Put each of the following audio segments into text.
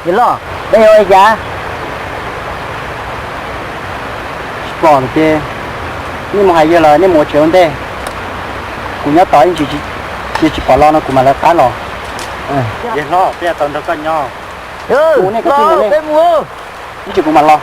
Yawg loj, nej yuav ua li cas? Tsis pom ces nej mus hais yawg los nej mus ua tsev ua ntej. Kuv nyob tod ib ntsis, yog tsis pom los no kuv mam lawv qab los. Yawg hlob, peb yuav tau nrog koj nyob. Mus nej, koj mus nej, ib ntsis kuv mam los.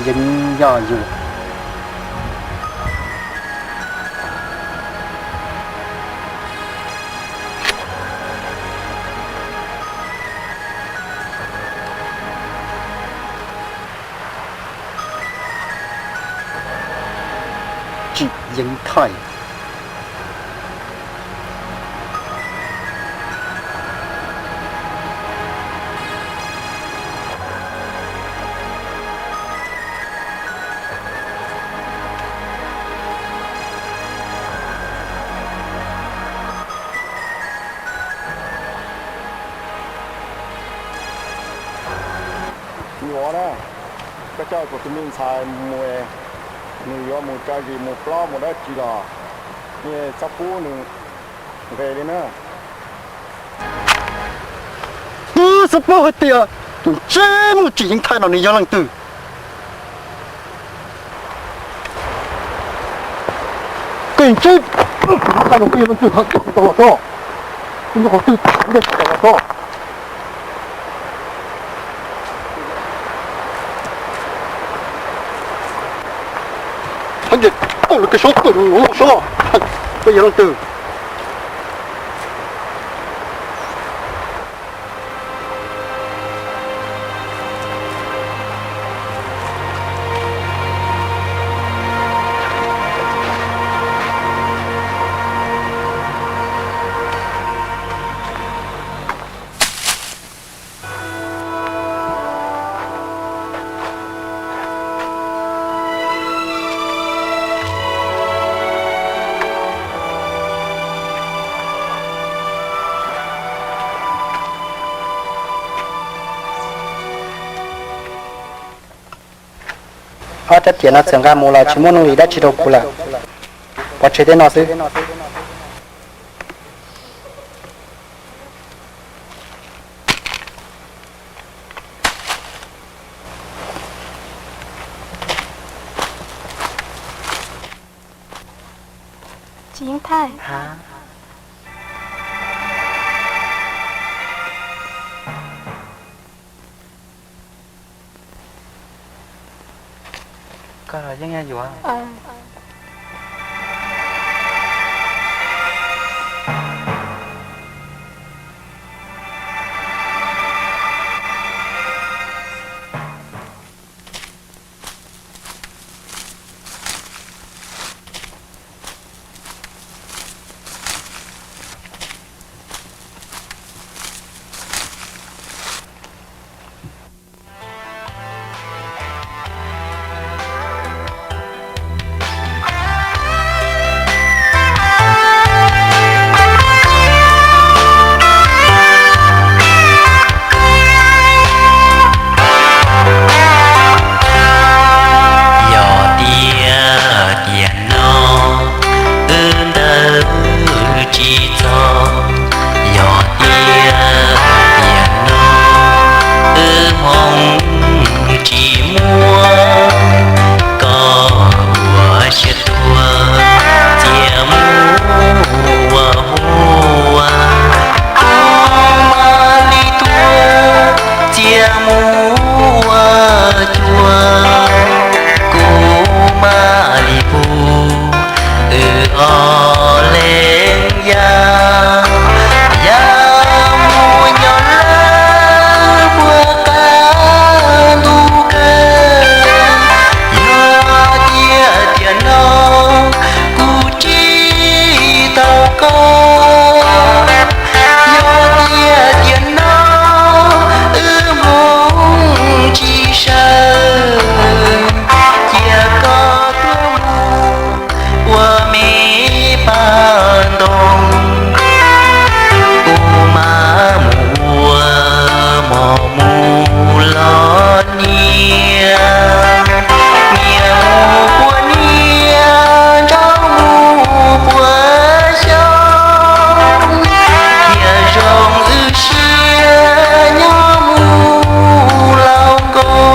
Yeev yog yus. Tsim Yeev Thaij. Nyuam na, koj coj kuv tus me ntxhais mus, nws yuav mus tso zis mus plob mus dab tsi los, nej txhob pub nws nqes li na. Kuv xav paub hais tias tus ntsej muag Tsim Yeev Thaij no nws yog leej twg? Koj ntsej, kuv ntsej muag Tsim Yeev Thaij no nws yog leej twg, hais rau kuv tau los tso. Kuv nyob qhov twg thiab tsis tau los tso. Hais tias tau lawv kev sob tawm los sob, koj yog leej twg? Ob rab riam no txawm nqa mus los tsis muaj nuj nqis dab tsi rau kuv lawm. Pov tseg tej no xwb. Tsim Yeev Thaij. Koj los yeej yog yuav. Yog tias tiam no wb ntawd tsis txog, yog tias tiam no wb hmoov tsis muaj, koj ua siab tuag txias mus ua huaj, kuv mam li tuag Yog tiag tiag no wb Hmoob tsis sawv, cia koj tuaj mus ua me paj ntoo, kuv mam mus ua mov mus los niam. Niam mus puas niam, nraug mus puas xyoo, thiaj zoo wb siab nyob mus laus nkoos.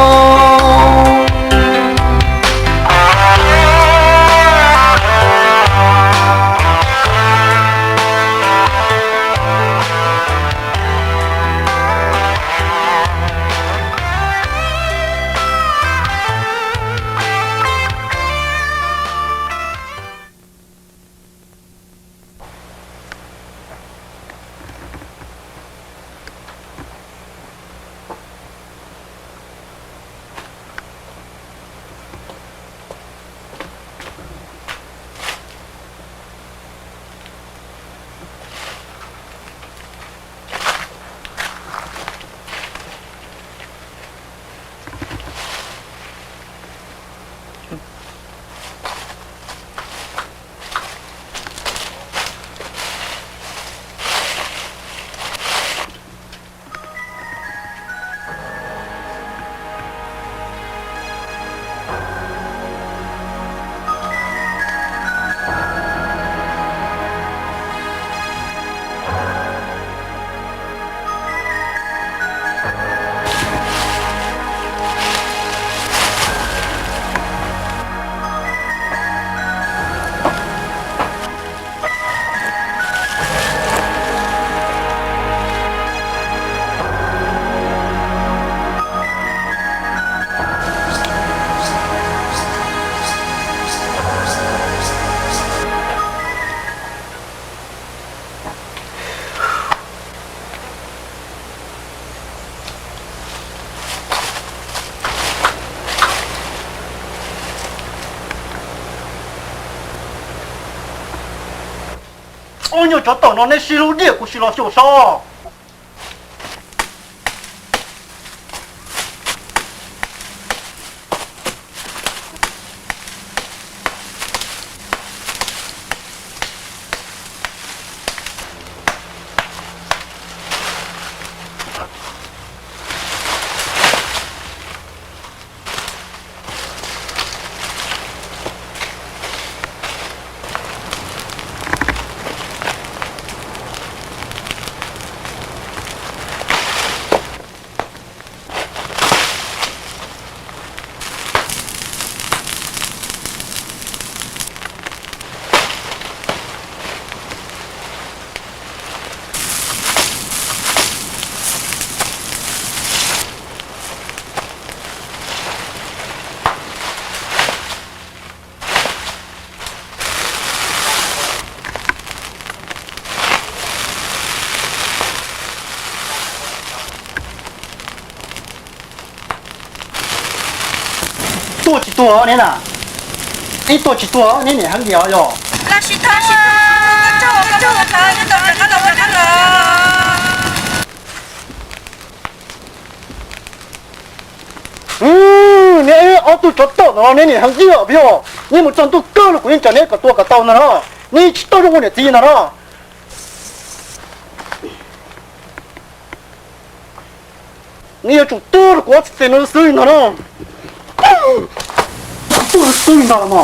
Ob nyuag tsov tom no nej sib hlub diam kuv sim los xyuas so. Tuaj tsis tuag neb na, ib tuaj tsis tuag neb niam heev yog. Neb ob tug tsov tom no neb niam heev yog, neb mus txog ntuj kawg los kuv yeej tsa neb kom tua kom tau ntag no. Neb tsis tau zoo ua niam txiv ntag no. Neb yuav tsum tuag rau kuv ob txhais tes no xwb ntag no. Tuag xwb ntag no.